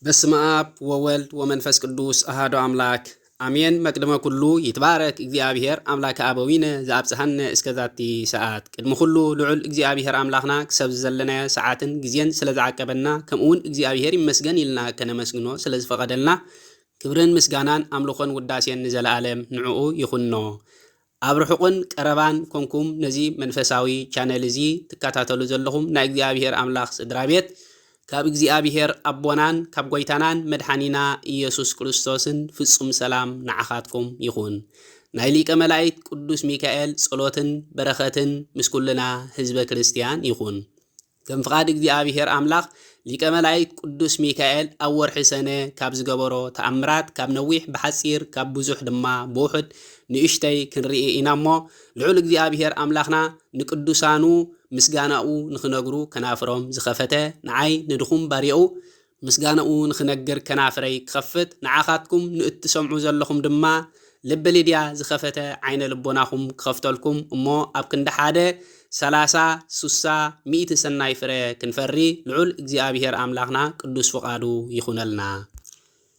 በስመ አብ ወወልድ ወመንፈስ ቅዱስ አሐዱ አምላክ አሜን። መቅድመ ኩሉ ይትባረክ እግዚኣብሔር አምላከ አበዊነ ዘአብጽሐነ እስከ ዛቲ ሰዓት። ቅድሚ ኩሉ ልዑል እግዚኣብሔር አምላኽና ክሰብ ዘለናዮ ሰዓትን ግዜን ስለ ዝዓቀበና፣ ከምኡውን እግዚኣብሔር ይመስገን ኢልና ከነመስግኖ ስለ ዝፈቐደልና፣ ክብርን ምስጋናን ኣምልኾን ውዳሴን ንዘለኣለም ንዕኡ ይኹኖ። ኣብ ርሑቕን ቀረባን ኮንኩም ነዚ መንፈሳዊ ቻነል እዚ ትከታተሉ ዘለኹም ናይ እግዚኣብሔር ኣምላኽ ስድራ ቤት፣ ካብ እግዚኣብሔር ኣቦናን ካብ ጐይታናን መድሓኒና ኢየሱስ ክርስቶስን ፍጹም ሰላም ንዓኻትኩም ይኹን። ናይ ሊቀ መላእክት ቅዱስ ሚካኤል ጸሎትን በረኸትን ምስ ኩልና ህዝበ ክርስትያን ይኹን። ከም ፍቓድ እግዚኣብሔር ኣምላኽ፣ ሊቀ መላእክት ቅዱስ ሚካኤል ኣብ ወርሒ ሰነ ካብ ዝገበሮ ተኣምራት፣ ካብ ነዊሕ ብሓጺር፣ ካብ ብዙሕ ድማ ብውሑድ ንእሽተይ ክንርኢ ኢና እሞ፣ ልዑል እግዚኣብሔር ኣምላኽና ንቅዱሳኑ ምስጋናኡ ንኽነግሩ ከናፍሮም ዝኸፈተ፣ ንዓይ ንድኹም ባሪያኡ ምስጋናኡ ንኽነግር ከናፍረይ ክኸፍት፣ ንዓኻትኩም ንእትሰምዑ ዘለኹም ድማ ልቢ ሊድያ ዝኸፈተ ዓይነ ልቦናኹም ክኸፍተልኩም እሞ፣ ኣብ ክንዲ ሓደ፣ ሰላሳ፣ ሱሳ፣ ሚእቲ ሰናይ ፍረ ክንፈሪ ልዑል እግዚኣብሔር ኣምላኽና ቅዱስ ፍቓዱ ይኹነልና።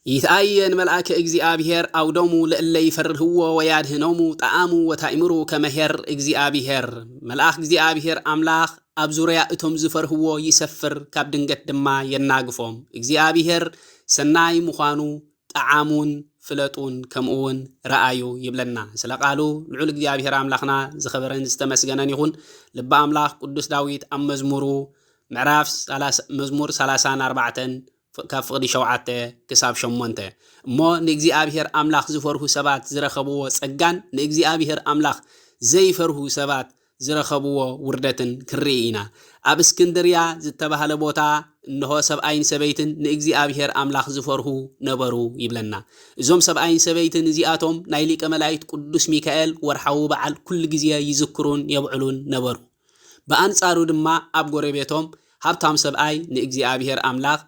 ይትኣየ ንመልኣከ እግዚኣብሔር ኣውዶሙ ለእለ ይፈርህዎ ወያድህኖሙ ጠዓሙ ወታእምሩ ከመ ኄር እግዚኣብሔር። መልኣኽ እግዚኣብሔር ኣምላኽ ኣብ ዙርያ እቶም ዝፈርህዎ ይሰፍር፣ ካብ ድንገት ድማ የናግፎም። እግዚኣብሔር ሰናይ ምዃኑ ጠዓሙን ፍለጡን፣ ከምኡ እውን ረኣዩ ይብለና። ስለ ቃሉ ልዑል እግዚኣብሔር ኣምላኽና ዝኸበረን ዝተመስገነን ይኹን። ልበ ኣምላኽ ቅዱስ ዳዊት ኣብ መዝሙሩ ምዕራፍ ሰላሳ፣ መዝሙር ሰላሳን ኣርባዕተን፣ ካብ ፍቕዲ ሸውዓተ ክሳብ ሸሞንተ፣ እሞ ንእግዚኣብሔር ኣምላኽ ዝፈርሁ ሰባት ዝረኸብዎ ጸጋን ንእግዚኣብሔር ኣምላኽ ዘይፈርሁ ሰባት ዝረኸብዎ ውርደትን ክንርኢ ኢና። ኣብ እስክንድርያ ዝተባህለ ቦታ እንሆ ሰብኣይን ሰበይትን ንእግዚኣብሔር ኣምላኽ ዝፈርሁ ነበሩ ይብለና። እዞም ሰብኣይን ሰበይትን እዚኣቶም ናይ ሊቀ መላእክት ቅዱስ ሚካኤል ወርሓዊ በዓል ኩሉ ግዜ ይዝክሩን የብዕሉን ነበሩ። ብኣንጻሩ ድማ ኣብ ጎረቤቶም ሃብታም ሰብኣይ ንእግዚኣብሔር ኣምላኽ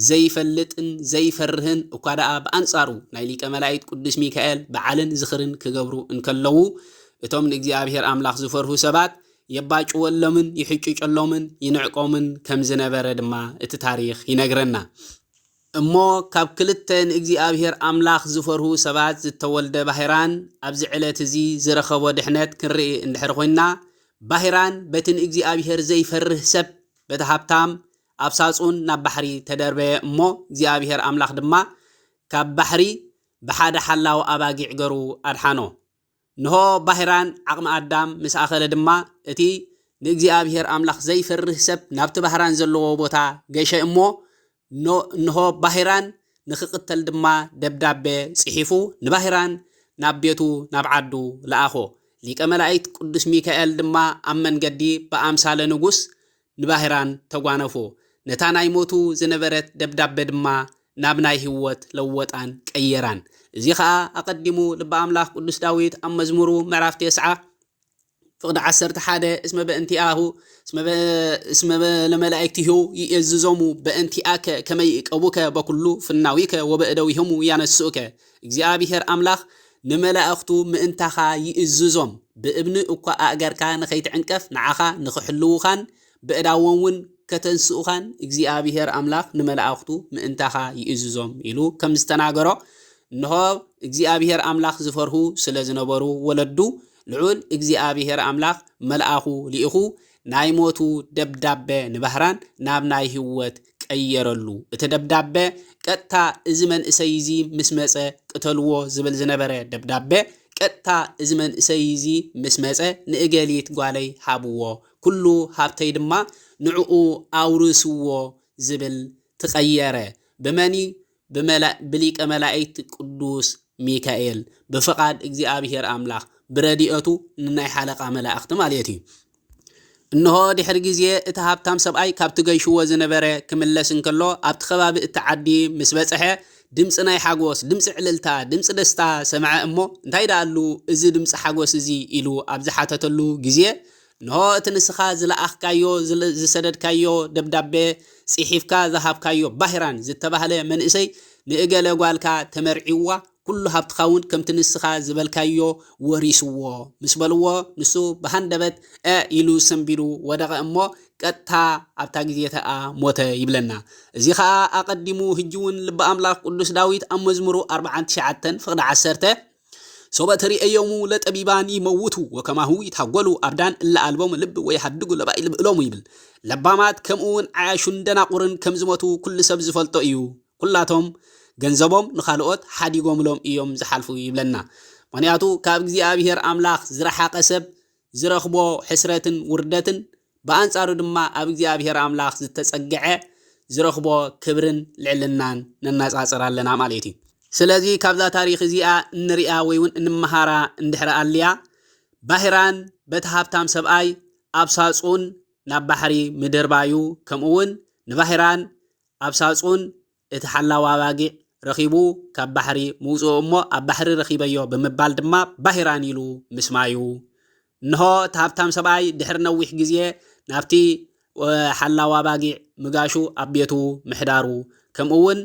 ዘይፈልጥን ዘይፈርህን እኳ ደኣ ብኣንጻሩ ናይ ሊቀ መላእክት ቅዱስ ሚካኤል በዓልን ዝኽርን ክገብሩ እንከለዉ፣ እቶም ንእግዚኣብሔር ኣምላኽ ዝፈርሁ ሰባት የባጭወሎምን ይሕጭጨሎምን ይንዕቆምን ከም ዝነበረ ድማ እቲ ታሪኽ ይነግረና። እሞ ካብ ክልተ ንእግዚኣብሔር ኣምላኽ ዝፈርሁ ሰባት ዝተወልደ ባሂራን ኣብዚ ዕለት እዚ ዝረኸቦ ድሕነት ክንርኢ እንድሕር ኮይንና፣ ባሂራን በቲ ንእግዚኣብሔር ዘይፈርህ ሰብ በቲ ሃብታም ኣብ ሳጹን ናብ ባሕሪ ተደርበየ እሞ እግዚኣብሔር ኣምላኽ ድማ ካብ ባሕሪ ብሓደ ሓላው ኣባጊዕ ገሩ ኣድሓኖ። እንሆ ባሂራን ዓቕሚ ኣዳም ምስ ኣኸለ ድማ እቲ ንእግዚኣብሔር ኣምላኽ ዘይፈርህ ሰብ ናብቲ ባህራን ዘለዎ ቦታ ገሸ እሞ፣ ኖ-፣ እንሆ ባሂራን ንኽቕተል ድማ ደብዳቤ ጽሒፉ ንባሂራን ናብ ቤቱ ናብ ዓዱ ለኣኾ። ሊቀ መላእክት ቅዱስ ሚካኤል ድማ ኣብ መንገዲ ብኣምሳለ ንጉስ ንባሂራን ተጓነፎ። ነታ ናይ ሞቱ ዝነበረት ደብዳቤ ድማ ናብ ናይ ህይወት ለወጣን ቀየራን። እዚ ኸኣ ኣቐዲሙ ልበ ኣምላኽ ቅዱስ ዳዊት ኣብ መዝሙሩ ምዕራፍ ተስዓ ፍቕዲ ዓሰርተ ሓደ፣ እስመ በእንቲኣሁ፣ እስመ በ-፣ እስመ በ-፣ ለመላእክቲሁ ይእዝዞሙ በእንቲኣከ ከመ ይእቀቡከ በኩሉ ፍናዊከ ወበእደዊሆሙ ያነስኡከ። እግዚኣብሔር ኣምላኽ ንመላእኽቱ ምእንታኻ ይእዝዞም፣ ብእብኒ እኳ ኣእገርካ ንኸይትዕንቀፍ ንዓኻ ንኽሕልዉኻን ብእዳዎም እውን ከተንስኡኻን እግዚኣብሔር ኣምላኽ ንመላእኽቱ ምእንታኻ ይእዝዞም ኢሉ ከም ዝተናገሮ፣ እንሆ እግዚኣብሔር ኣምላኽ ዝፈርሁ ስለ ዝነበሩ ወለዱ፣ ልዑል እግዚኣብሔር ኣምላኽ መልኣኹ ልኢኹ ናይ ሞቱ ደብዳቤ ንባህራን ናብ ናይ ህይወት ቀየረሉ። እቲ ደብዳቤ ቀጥታ እዚ መንእሰይ እዚ ምስ መጸ ቅተልዎ ዝብል ዝነበረ ደብዳቤ ቀጥታ እዚ መንእሰይ እዚ ምስ መጸ ንእገሊት ጓለይ ሃብዎ፣ ኩሉ ሃብተይ ድማ ንዕኡ ኣውርስዎ ዝብል ትቐየረ። ብመኒ? ብመላ-፣ ብሊቀ መላእክት ቅዱስ ሚካኤል፣ ብፍቓድ እግዚኣብሔር ኣምላኽ፣ ብረድኤቱ ንናይ ሓለቓ መላእኽቲ ማለት እዩ። እንሆ ድሕሪ ግዜ እቲ ሃብታም ሰብኣይ ካብቲ ገይሽዎ ዝነበረ ክምለስ እንከሎ፣ ኣብቲ ከባቢ እቲ ዓዲ ምስ በጽሐ፣ ድምጺ ናይ ሓጎስ፣ ድምጺ ዕልልታ፣ ድምጺ ደስታ ሰምዐ እሞ፣ "እንታይ ደኣሉ እዚ ድምጺ ሓጎስ እዚ?" ኢሉ ኣብ ዝሓተተሉ ግዜ፣ እንሆ እቲ ንስኻ ዝለኣኽካዮ፣ ዝለ-፣ ዝሰደድካዮ ደብዳቤ ጽሒፍካ ዝሃብካዮ ባሂራን ዝተባህለ መንእሰይ ንእገለ ጓልካ ተመርዒዋ፣ ኩሉ ሃብትኻ እውን ከምቲ ንስኻ ዝበልካዮ ወሪስዎ ምስ በልዎ፣ ንሱ ብሃንደበት እ ኢሉ ሰንቢዱ ወደቐ እሞ ቀጥታ ኣብታ ግዜ ተኣ ሞተ ይብለና። እዚ ኸኣ ኣቐዲሙ ሕጂ እውን ልበ ኣምላኽ ቅዱስ ዳዊት ኣብ መዝሙሩ ኣርብዓን ትሽዓተን ፍቕዲ ዓሰርተ ሶበ ትርእዮሙ ለጠቢባን ይመውቱ ወከማሁ ይታጎሉ ኣብዳን እለ ኣልቦም ልብ ወይ ሃድጉ ለባይ ልብእሎሙ ይብል። ለባማት ከምኡ እውን ዓያሹን ደናቁርን ከም ዝሞቱ ኩሉ ሰብ ዝፈልጦ እዩ። ኩላቶም ገንዘቦም ንኻልኦት ሓዲጎምሎም እዮም ዝሓልፉ ይብለና። ምኽንያቱ ካብ እግዚኣብሔር ኣምላኽ ዝረሓቐ ሰብ ዝረኽቦ ሕስረትን ውርደትን ብኣንጻሩ ድማ ኣብ እግዚኣብሔር ኣምላኽ ዝተጸግዐ ዝረኽቦ ክብርን ልዕልናን ነናጻጽር ኣለና ማለት እዩ። ስለዚ ካብዛ ታሪኽ እዚኣ እንሪኣ ወይ እውን እንመሃራ እንድሕር ኣልያ፣ ባሂራን በቲ ሃብታም ሰብኣይ ኣብ ሳጹን ናብ ባሕሪ ምድርባዩ፣ ከምኡ እውን ንባሂራን ኣብ ሳጹን እቲ ሓላው ኣባጊዕ ረኺቡ ካብ ባሕሪ ምውፅኡ እሞ ኣብ ባሕሪ ረኺበዮ ብምባል ድማ ባሂራን ኢሉ ምስማዩ። እንሆ እቲ ሃብታም ሰብኣይ ድሕሪ ነዊሕ ግዜ ናብቲ ሓላው ኣባጊዕ ምጋሹ ኣብ ቤቱ ምሕዳሩ፣ ከምኡ እውን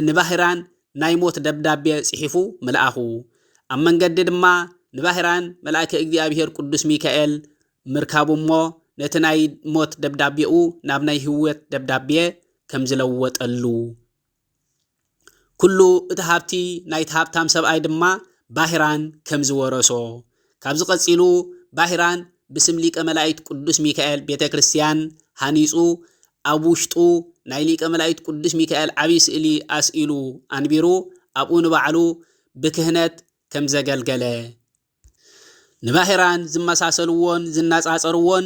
ንባሂራን ናይ ሞት ደብዳቤ ጽሒፉ ምልኣኹ። ኣብ መንገዲ ድማ ንባሂራን መልኣከ እግዚኣብሔር ቅዱስ ሚካኤል ምርካቡ እሞ ነቲ ናይ ሞት ደብዳቤኡ ናብ ናይ ህይወት ደብዳቤ ከም ዝለወጠሉ፣ ኩሉ እቲ ሃብቲ ናይቲ ሃብታም ሰብኣይ ድማ ባሂራን ከም ዝወረሶ፣ ካብዚ ቀጺሉ ባሂራን ብስም ሊቀ መላእክት ቅዱስ ሚካኤል ቤተ ክርስቲያን ሃኒጹ፣ ኣብ ውሽጡ ናይ ሊቀ መላእክት ቅዱስ ሚካኤል ዓብዪ ስእሊ ኣስኢሉ ኣንቢሩ፣ ኣብኡ ንባዕሉ ብክህነት ከም ዘገልገለ፣ ንባሂራን ዝመሳሰልዎን ዝነጻጸርዎን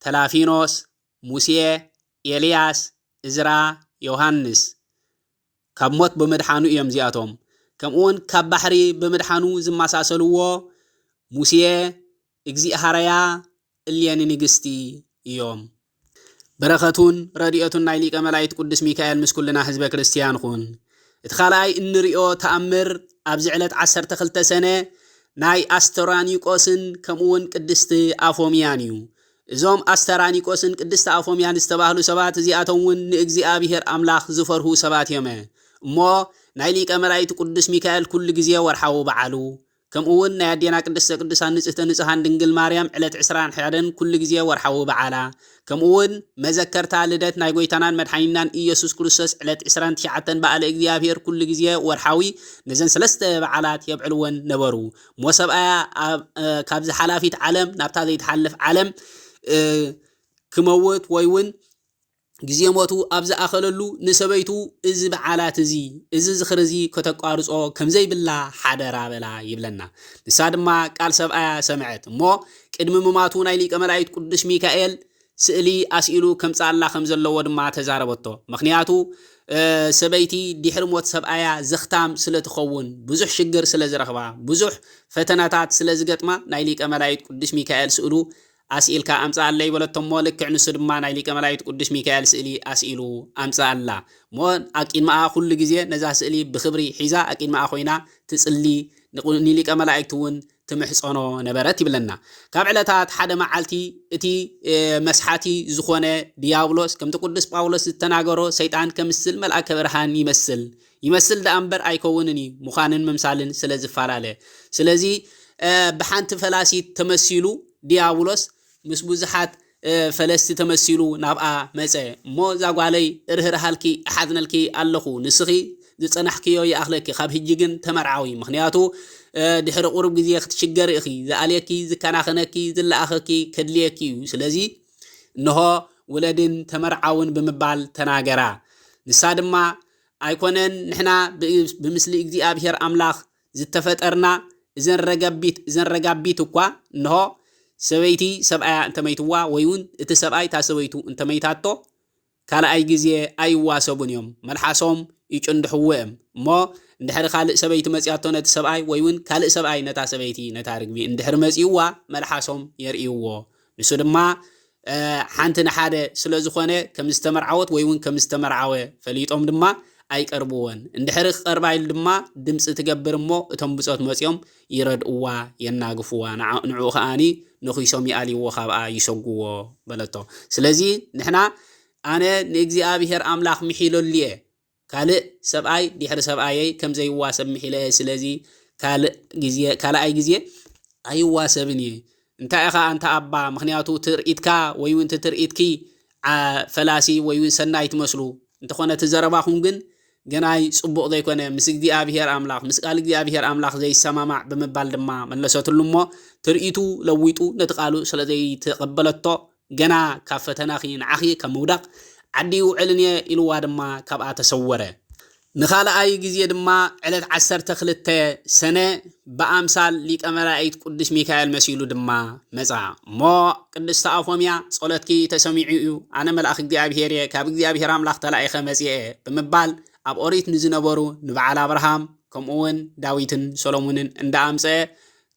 ተላፊኖስ፣ ሙሴ፣ ኤልያስ፣ እዝራ፣ ዮሃንስ ካብ ሞት ብምድሓኑ እዮም እዚኣቶም። ከምኡውን ካብ ባሕሪ ብምድሓኑ ዝመሳሰልዎ ሙሴ፣ እግዚኣብሃረያ፣ እሌኒ ንግስቲ እዮም። በረኸቱን ረድኤቱን ናይ ሊቀ መላእክት ቅዱስ ሚካኤል ምስ ኩልና ህዝበ ክርስቲያን ኹን። እቲ ካልኣይ እንሪኦ ተኣምር ኣብዚ ዕለት ዓሰርተ ክልተ ሰነ ናይ ኣስተራኒቆስን ከምኡውን ቅድስቲ ኣፎምያን እዩ። እዞም ኣስተራኒቆስን ቅድስቲ ኣፎምያን ዝተባህሉ ሰባት እዚኣቶም እውን ንእግዚኣብሔር ኣምላኽ ዝፈርሁ ሰባት እዮም። እሞ ናይ ሊቀ መላእክት ቅዱስ ሚካኤል ኩሉ ግዜ ወርሓዊ በዓሉ፣ ከምኡ እውን ናይ ኣዴና ቅድስተ ቅዱሳን ንጽህተ ንጹሃን ድንግል ማርያም ዕለት ዕስራን ሓደን ኩሉ ግዜ ወርሓዊ በዓላ፣ ከምኡ እውን መዘከርታ ልደት ናይ ጎይታናን መድሓኒናን ኢየሱስ ክርስቶስ ዕለት ዕስራን ትሽዓተን በዓለ እግዚኣብሔር ኩሉ ግዜ ወርሓዊ ነዘን ሰለስተ በዓላት የብዕልወን ነበሩ። እሞ ሰብኣያ ኣብ፣ እ፣ ካብዚ ሓላፊት ዓለም ናብታ ዘይትሓልፍ ዓለም፣ እ፣ ክመውት ወይ እውን ግዜ ሞቱ ኣብ ዝኣኸለሉ ንሰበይቱ እዚ በዓላት እዚ፣ እዚ ዝኽሪ እዚ ከተቋርጾ ከም ዘይብላ ሓደራ በላ ይብለና። ንሳ ድማ ቃል ሰብኣያ ሰምዐት። እሞ ቅድሚ ምማቱ ናይ ሊቀ መላእክት ቅዱስ ሚካኤል ስእሊ ኣስኢሉ ከምጽኣላ ከም ዘለዎ ድማ ተዛረበቶ። ምኽንያቱ፣ እ፣ ሰበይቲ ድሕሪ ሞት ሰብኣያ ዘኽታም ስለ ትኸውን፣ ብዙሕ ሽግር ስለ ዝረኽባ፣ ብዙሕ ፈተናታት ስለ ዝገጥማ፣ ናይ ሊቀ መላእክት ቅዱስ ሚካኤል ስእሉ ኣስኢልካ ኣምጽኣለይ በለቶ። እሞ ልክዕ ንሱ ድማ ናይ ሊቀ መላእክት ቅዱስ ሚካኤል ስእሊ ኣስኢሉ ኣምጽኣላ። እሞ ኣቂድማኣ ኩሉ ግዜ ነዛ ስእሊ ብኽብሪ ሒዛ ኣቂድማኣ ኮይና ትጽሊ፣ ንቁ-፣ ንሊቀ መላእክት እውን ትምሕጸኖ ነበረት ይብለና። ካብ ዕለታት ሓደ መዓልቲ እቲ፣ እ፣ መስሓቲ ዝኾነ ዲያብሎስ፣ ከምቲ ቅዱስ ጳውሎስ ዝተናገሮ፣ ሰይጣን ከምስል መልኣከ ብርሃን ይመስል፣ ይመስል ደኣ እምበር ኣይከውንን እዩ፣ ምዃንን ምምሳልን ስለ ዝፈላለ። ስለዚ፣ እ፣ ብሓንቲ ፈላሲት ተመሲሉ ዲያብሎስ ምስ ብዙሓት፣ እ፣ ፈለስቲ ተመሲሉ ናብኣ መጸ። እሞ እዛ ጓለይ እርህርሃልኪ፣ እሓዝነልኪ ኣለኹ፣ ንስኺ ዝጸናሕክዮ ይኣኽለኪ፣ ካብ ሕጂ ግን ተመርዓዊ። ምኽንያቱ፣ እ፣ ድሕሪ ቁሩብ ግዜ ክትሽገሪ ኢኺ። ዝኣልየኪ፣ ዝከናኸነኪ፣ ዝለኣኸኪ ከድልየኪ እዩ። ስለዚ እንሆ ውለድን ተመርዓውን ብምባል ተናገራ። ንሳ ድማ ኣይኮነን ንሕና ብ-፣ ብምስሊ እግዚኣብሔር ኣምላኽ ዝተፈጠርና እዘን ረጋቢት፣ እዘን ረጋቢት እኳ እንሆ ሰበይቲ ሰብኣያ እንተመይትዋ ወይ እውን እቲ ሰብኣይ እታ ሰበይቱ እንተመይታቶ ካልኣይ ግዜ ኣይዋሰቡን እዮም፣ መልሓሶም ይጭንድሕዎ እዮም። እሞ እንድሕሪ ካልእ ሰበይቲ መፅያቶ ነቲ ሰብኣይ ወይ እውን ካልእ ሰብኣይ ነታ ሰበይቲ ነታ ርግቢ እንድሕሪ መፅይዋ መልሓሶም የርእይዎ። ንሱ ድማ፣ እ፣ ሓንቲ ንሓደ ስለ ዝኾነ ከም ዝተመርዓወት ወይ እውን ከም ዝተመርዓወ ፈሊጦም ድማ ኣይቀርብዎን። እንድሕሪ ክቐርባ ኢሉ ድማ ድምፂ ትገብር እሞ እቶም ብፆት መፅዮም ይረድእዋ፣ የናግፍዋ። ንዓ-፣ ንዕኡ ከኣኒ ነኺሶም ይኣልይዎ፣ ካብኣ ይሰጉዎ በለቶ። ስለዚ ንሕና ኣነ ንእግዚኣብሔር ኣምላኽ ምሒለሉ እየ፣ ካልእ ሰብኣይ ድሕሪ ሰብኣየይ ከም ዘይዋሰብ ምሒለ እየ። ስለዚ ካልእ ግዜ፣ ካልኣይ ግዜ ኣይዋሰብን እየ። እንታይ ኢኻ ኣንታ ኣባ? ምኽንያቱ ትርኢትካ ወይ እውን እቲ ትርኢትኪ፣ ዓ-፣ ፈላሲ ወይ እውን ሰናይ ትመስሉ። እንተኾነ እቲ ዘረባኹም ግን ገናይ ጽቡቕ ዘይኮነ፣ ምስ እግዚኣብሔር ኣምላኽ፣ ምስ ቃል እግዚኣብሔር ኣምላኽ ዘይሰማማዕ ብምባል ድማ መለሰትሉ እሞ፣ ትርኢቱ ለዊጡ ነቲ ቃሉ ስለ ዘይተቐበለቶ፣ ገና ካብ ፈተናኺ ንዓኺ ካብ ምውዳቕ ዓዲ ይውዕልን እየ ኢልዋ ድማ ካብኣ ተሰወረ። ንኻልኣይ ግዜ ድማ ዕለት ዓሰርተ ክልተ ሰነ ብኣምሳል ሊቀ መላእክት ቅዱስ ሚካኤል መሲሉ ድማ መጻ። እሞ ቅድስቲ ኣፎምያ፣ "ጸሎትኪ ተሰሚዑ እዩ፣ ኣነ መልኣኽ እግዚኣብሔር እየ፣ ካብ እግዚኣብሔር ኣምላኽ ተላኢኸ መጺአ እየ" ብምባል ኣብ ኦሪት ንዝነበሩ ንበዓል ኣብርሃም ከምኡ እውን ዳዊትን ሰሎሞንን እንዳኣምጸአ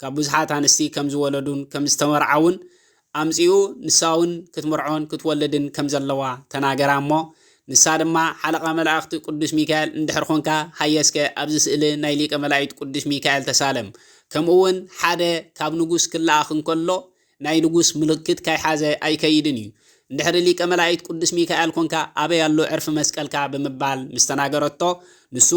ካብ ብዙሓት ኣንስቲ ከም ዝወለዱን ከም ዝተመርዓውን ኣምጺኡ፣ ንሳ እውን ክትምርዖን ክትወልድን ከም ዘለዋ ተናገራ። እሞ ንሳ ድማ ሓለቓ መላእኽቲ ቅዱስ ሚካኤል እንድሕር ኾንካ፣ ሃየስከ ኣብዚ ስእሊ ናይ ሊቀ መላእክት ቅዱስ ሚካኤል ተሳለም። ከምኡ እውን ሓደ ካብ ንጉስ ክለኣኽ እንከሎ ናይ ንጉስ ምልክት ካይሓዘ ኣይከይድን እዩ። እንድሕሪ ሊቀ መላእክት ቅዱስ ሚካኤል ኮንካ፣ ኣበይ ኣሎ ዕርፊ መስቀልካ? ብምባል ምስ ተናገረቶ፣ ንሱ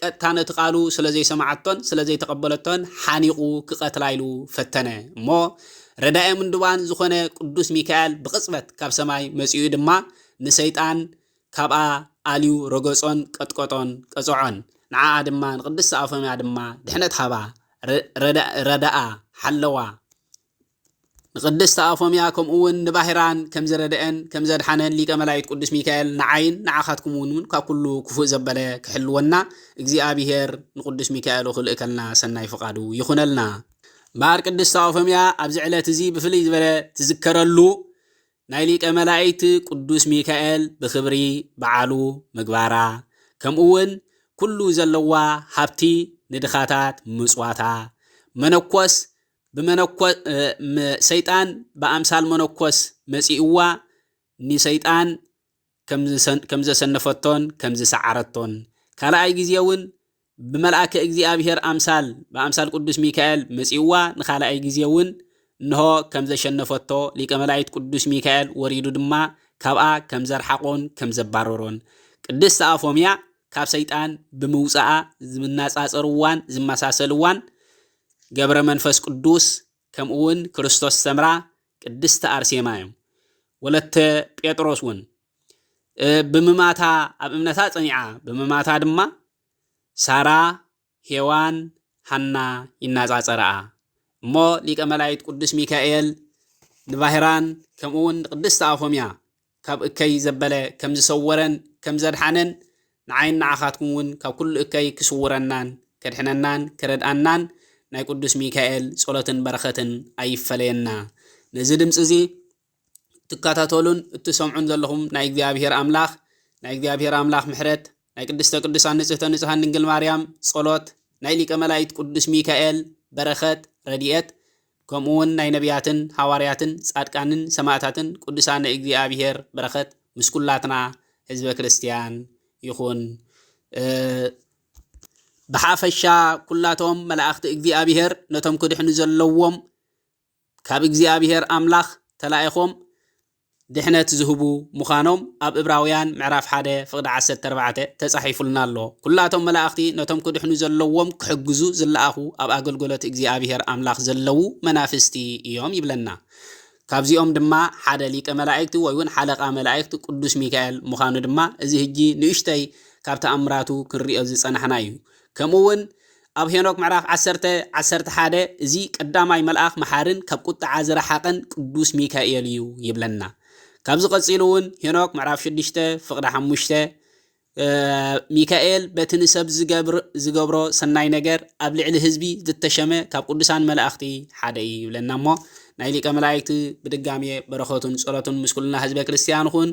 ቀጥታ ነቲ ቃሉ ስለ ዘይሰማዓቶን ስለ ዘይተቐበለቶን ሓኒቑ ክቐትላ ኢሉ ፈተነ። እሞ ረዳኤ ምንድባን ዝኾነ ቅዱስ ሚካኤል ብቕጽበት ካብ ሰማይ መጺኡ ድማ ንሰይጣን ካብኣ ኣልዩ ረገጾን ቀጥቀጦን ቀጽዖን። ንዓኣ ድማ ንቅድስቲ ኣፎምያ ድማ ድሕነት ሃባ፣ ረ-፣ ረዳ-፣ ረዳኣ፣ ሓለዋ። ንቅድስቲ ኣፎምያ ከምኡ እውን ንባህራን ከም ዝረድአን ከም ዘድሓነን ሊቀ መላእክት ቅዱስ ሚካኤል ንዓይን ንዓኻትኩም እውን ካብ ኩሉ ክፉእ ዘበለ ክሕልወና እግዚኣብሔር ንቅዱስ ሚካኤሉ ክልእከልና ሰናይ ፍቓዱ ይኹነልና። እምበኣር ቅድስቲ ኣፎምያ ኣብዚ ዕለት እዚ ብፍልይ ዝበለ ትዝከረሉ ናይ ሊቀ መላእክት ቅዱስ ሚካኤል ብኽብሪ በዓሉ ምግባራ፣ ከምኡ እውን ኩሉ ዘለዋ ሃብቲ ንድኻታት ምጽዋታ፣ መነኮስ ብመነኮ-፣ እ፣ ም-፣ ሰይጣን ብኣምሳል መነኮስ መጺእዋ ንሰይጣን ከም ዝሰን-፣ ከም ዘሰነፈቶን ከም ዝሰዓረቶን፣ ካልኣይ ግዜ እውን ብመልኣከ እግዚኣብሔር ኣምሳል፣ ብኣምሳል ቅዱስ ሚካኤል መጺእዋ ንኻልኣይ ግዜ እውን እንሆ ከም ዘሸነፈቶ፣ ሊቀ መላእክት ቅዱስ ሚካኤል ወሪዱ ድማ ካብኣ ከም ዘርሓቖን ከም ዘባረሮን፣ ቅድስቲ ኣፎምያ ካብ ሰይጣን ብምውጻኣ ዝመናጻጸርዋን ዝመሳሰልዋን ገብረ መንፈስ ቅዱስ፣ ከምኡ እውን ክርስቶስ ሰምራ፣ ቅድስቲ ኣርሴማ እዮም። ወለተ ጴጥሮስ እውን፣ እ፣ ብምማታ ኣብ እምነታ ጸኒዓ፣ ብምማታ ድማ ሳራ፣ ሄዋን፣ ሃና ይናጻጸርኣ። እሞ ሊቀ መላእክት ቅዱስ ሚካኤል ንባህራን ከምኡ እውን ንቅድስቲ ኣፎምያ ካብ እከይ ዘበለ ከም ዝሰወረን ከም ዘድሓነን፣ ንዓይን ንዓኻትኩም እውን ካብ ኩሉ እከይ ክስውረናን ከድሕነናን ከረድኣናን ናይ ቅዱስ ሚካኤል ጸሎትን በረኸትን ኣይፈለየና። ነዚ ድምጺ እዚ ትከታተሉን እትሰምዑን ዘለኹም ናይ እግዚኣብሔር ኣምላኽ፣ ናይ እግዚኣብሔር ኣምላኽ ምሕረት፣ ናይ ቅድስተ ቅዱሳን ንጽህተ ንጹሃን ድንግል ማርያም ጸሎት፣ ናይ ሊቀ መላእክት ቅዱስ ሚካኤል በረኸት፣ ረድኤት፣ ከምኡ እውን ናይ ነቢያትን ሃዋርያትን ጻድቃንን ሰማዕታትን ቅዱሳን እግዚኣብሔር በረኸት ምስ ኩላትና ህዝበ ክርስቲያን ይኹን። እ፣ ብሓፈሻ ኩላቶም መላእኽቲ እግዚኣብሔር ነቶም ክድሕኑ ዘለዎም ካብ እግዚኣብሔር ኣምላኽ ተላኢኾም ድሕነት ዝህቡ ምዃኖም ኣብ እብራውያን ምዕራፍ ሓደ ፍቕዲ ዓሰርተ ኣርባዕተ ተጻሒፉልና ኣሎ። ኩላቶም መላእኽቲ ነቶም ክድሕኑ ዘለዎም ክሕግዙ ዝለኣኹ ኣብ ኣገልግሎት እግዚኣብሔር ኣምላኽ ዘለዉ መናፍስቲ እዮም ይብለና። ካብዚኦም ድማ ሓደ ሊቀ መላእክቲ ወይ እውን ሓለቓ መላእክቲ ቅዱስ ሚካኤል ምዃኑ ድማ እዚ ሕጂ ንእሽተይ ካብ ተኣምራቱ ክንሪኦ ዝጸናሕና እዩ። ከምኡ እውን ኣብ ሄኖክ ምዕራፍ ዓሰርተ፣ ዓሰርተ ሓደ፣ እዚ ቀዳማይ መልኣኽ መሓርን ካብ ቁጥዓ ዝረሓቐን ቅዱስ ሚካኤል እዩ ይብለና። ካብዚ ቀጺሉ እውን ሄኖክ ምዕራፍ ሽዱሽተ ፍቕዲ ሓሙሽተ፣ እ፣ ሚካኤል በቲ ንሰብ ዝገብር-፣ ዝገብሮ ሰናይ ነገር ኣብ ልዕሊ ህዝቢ ዝተሸመ ካብ ቅዱሳን መላእኽቲ ሓደ እዩ ይብለና። እሞ ናይ ሊቀ መላእክቲ ብድጋሜ በረኸቱን ጸሎቱን ምስ ኩልና ህዝበ ክርስቲያን ይኹን።